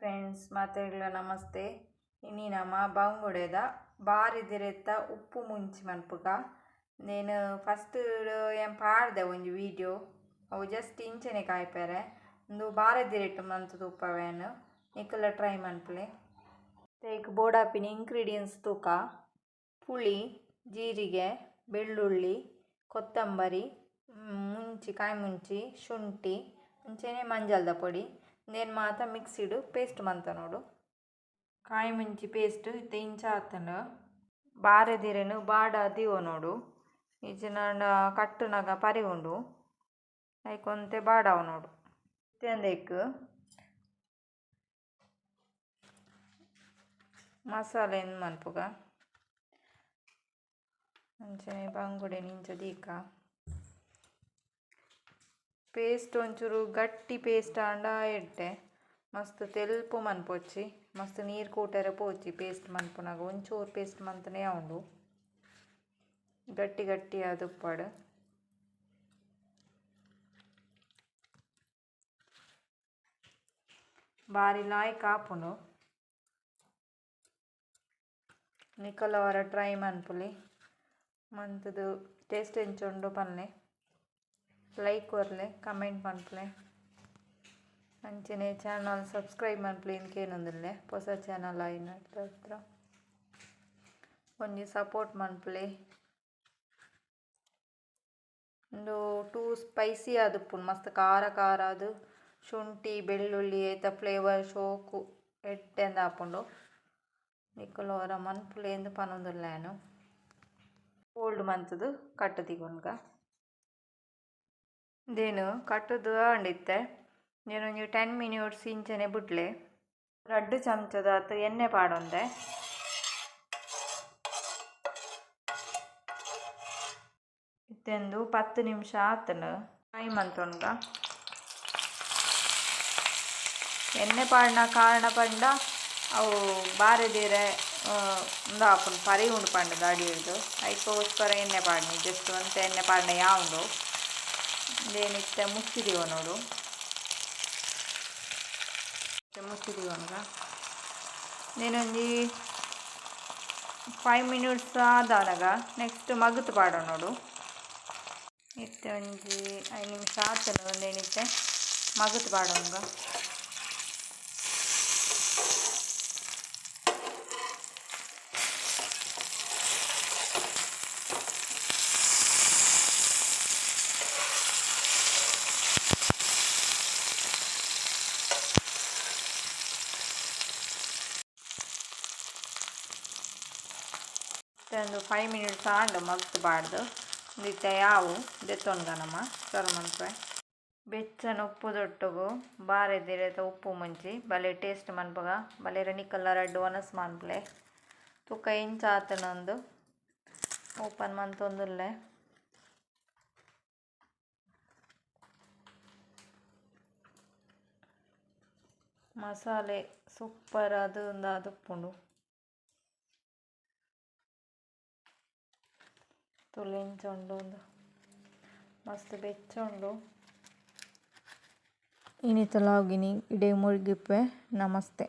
Friends, ಮಾತೆರ್ಗ್ಲ namaste. ಇನಿ ನಮ ಬಂಗುಡೆದ ಬಾರೆದಿರೆತ್ತ ಉಪ್ಪು ಮುಂಚಿ ಮನ್ಪುಗ. ನೇನು ಫಸ್ಟ್ ಏನ್ ಪಾಡ್ದೆ ಒಂಜಿ ವಿಡಿಯೋ, ಅವು ಜಸ್ಟ್ ಇಂಚನೆ ಕಾಯ್ಪೆರೆ. ಉಂದು ಬಾರೆದಿರೆಟ್ ಮಂತ್ ತೂಪವೇನು, ನಿಕುಲ ಟ್ರೈ ಮನ್ಪುಲೆ. ಐಕ್ ಬೋಡಾಪಿನ ಇಂಗ್ರೀಡಿಯೆಂಟ್ಸ್ ತೂಕ: ಪುಳಿ, ಜೀರಿಗೆ, ಬೆಳ್ಳುಳ್ಳಿ, ಕೊತ್ತಂಬರಿ, ಮುಂಚಿ, ಕಾಯಿ ಮುಂಚಿ, ಶುಂಠಿ, ಅಂಚನೆ ಮಂಜಲ್ದ ಪೊಡಿ. ಉಂದೆನ್ ಮಾತ ಮಿಕ್ಸಿಡ್ ಪೇಸ್ಟ್ ಮಂತ ನೋಡು. ಕಾಯಿ ಮುಂಚಿ ಪೇಸ್ಟ್ ಇತ್ತೆ ಇಂಚ ಆತುಂಡು. ಬಾರೆದಿರೆನು ಬಾಡ ದೀವೊನೊಡು, ಇಜ್ಜಿಂಡ ಕಟ್ಟುನಗ ಪರಿ ಉಂಡು, ಐಕ್ ಒಂತೆ ಬಾಡಾವೊನೊಡು. ಇತ್ತೆ ಉಂದೆಕ್ ಮಸಾಲೆ ಮನ್ಪುಗ. ಅಂಚನೆ ಬಂಗುಡೆನ್ ಇಂಚ ದೀಕ. ಪೇಸ್ಟ್ ಒಂಚೂರು ಗಟ್ಟಿ ಪೇಸ್ಟ್ ಆಂಡ ಎಡ್ಡೆ, ಮಸ್ತ್ ತೆಲ್ಪು ಮನ್ಪೊಚ್ಚಿ, ಮಸ್ತ್ ನೀರು ಕೂಟರೆ ಪೋಚಿ. ಪೇಸ್ಟ್ ಮನ್ಪುನಗ ಒಂಚೂರು ಪೇಸ್ಟ್ ಮಂತನೆ ಉಂಡು, ಗಟ್ಟಿ ಗಟ್ಟಿ ಆದುಪ್ಪಡು. ಬಾರಿ ಲಾಯ್ಕ್ ಆಪುಂಡು, ನಿಕುಲ ಒರ ಟ್ರೈ ಮನ್ಪುಲೆ, ಮಂತುದು ಟೇಸ್ಟ್ ಎಂಚ ಉಂಡು ಪನ್ಲೆ, ಲೈಕ್ ಕೊರ್ಲೆ, ಕಮೆಂಟ್ ಮನ್ಪುಲೆ. ಅಂಚನೆ ಚಾನಲ್ ಸಬ್ಸ್ಕ್ರೈಬ್ ಮನ್ಪುಲೆ ಇಂಕೇನೊಂದುಲ್ಲೆ, ಪೊಸ ಚಾನಲ್ ಆಯಿನ ಒಂಜಿ ಸಪೋರ್ಟ್ ಮನ್ಪುಲೆ. ಉಂದು ಟೂ ಸ್ಪೈಸಿ ಆದುಪ್ಪುಂಡು, ಮಸ್ತ್ ಖಾರ ಖಾರ ಆದ್ ಶುಂಠಿ ಬೆಳ್ಳುಳ್ಳಿ ಐತ ಫ್ಲೇವರ್ ಶೋಕು ಎಡ್ಡೆಂದ್ ಆಪುಂಡು. ನಿಕುಲು ಒರ ಮನ್ಪುಲೆ ಇಂದ್ ಪನೊಂದುಲ್ಲೆ ಯಾನ್. ಫೋಲ್ಡ್ ಮಂತುದು ಕಟ್ಟು ದೀವೊನ್ಗ. ಉಂದೇನು ಕಟ್ಟುದು ಆಂಡ್ ಇತ್ತೆ ಒಂಜಿ 10 ಮಿನಿಟ್ಸ್ ಇಂಚನೆ ಬುಡ್ಲೆ. 2 ಚಮಚದಾತ್ ಎಣ್ಣೆ ಪಾಡೊಂದೆ. ಇತ್ತೆ ಉಂದು 10 ನಿಮಿಷ ಆತುಂಡು. ಫ್ರೈ ಮಂತೊನ್ಗ. ಎಣ್ಣೆ ಪಾಡಿನ ಕಾರಣ ಪಂಡ ಅವು ಬಾರೆದಿರೆ ಉಂದು ಆಪುಂಡು, ಪರಿ ಉಂಡು ಪಂಡುದು ಅಡಿಡ್ದು, ಐಕೋಸ್ಕರ ಎಣ್ಣೆ ಪಾಡ್ನಿ. ಜಸ್ಟ್ ಒಂತೆ ಎಣ್ಣೆ ಪಾಡ್ನೆ ಯಾವುಂಡು. ಉಂದೇನಿತ್ತೆ ಮುಚ್ಚಿ ದೀವೊನೊಡು. ಮುಚ್ಚಿ ದೀವೊನ್ಗ. ಉಂದೇನೊಂಜಿ 5 ಮಿನಿಟ್ಸ್ ಆದಾನಗ ನೆಕ್ಸ್ಟ್ ಮಗುತು ಪಾಡೊನೊಡು. ಇತ್ತೆ ಒಂಜಿ 5 ನಿಮಿಷ ಆತುಂಡು. ಉಂದೇನಿತ್ತೆ ಮಗುತು ಪಾಡೊನ್ಗ. ಒಂದು 5 ಮಿನಿಟ್ಸ್ ಆಂಡ್ ಮಗ್ತ್ ಪಾಡ್ದು. ಉಂದಿತ್ತೆ ಯಾವು ದೆತ್ತೊನ್ಗ ನಮ ಸರ್ವ್ ಮನ್ಪುವೆ. ಬೆಚ್ಚನ ಉಪ್ಪುದೊಟ್ಟುಗು ಬಾರೆದಿರೆತ ಉಪ್ಪು ಮುಂಚಿ ಬಲೆ ಟೇಸ್ಟ್ ಮನ್ಪುಗ. ಬಲೆ ನಿಕಲ್ಲ ರಡ್ಡ್ ವನಸ್ ಮನ್ಪುಲೆ. ತೂಕ ಇಂಚ ಆತುಂಡು ಓಪನ್ ಮಂತೊಂದುಲ್ಲೆ. ಮಸಾಲೆ ಸೂಪರ್ ಆದ್ ಉಂದಾದುಪ್ಪುಂಡು. ತೂಲೆ ಇಂಚ ಉಂಡು ಉಂದು ಮಸ್ತ್ ಬೆಚ್ಚ ಉಂಡು. ಇನಿತ ಲಾಗಿನಿ ಇಡೆ ಮುಗಿಪುವೆ. ನಮಸ್ತೆ.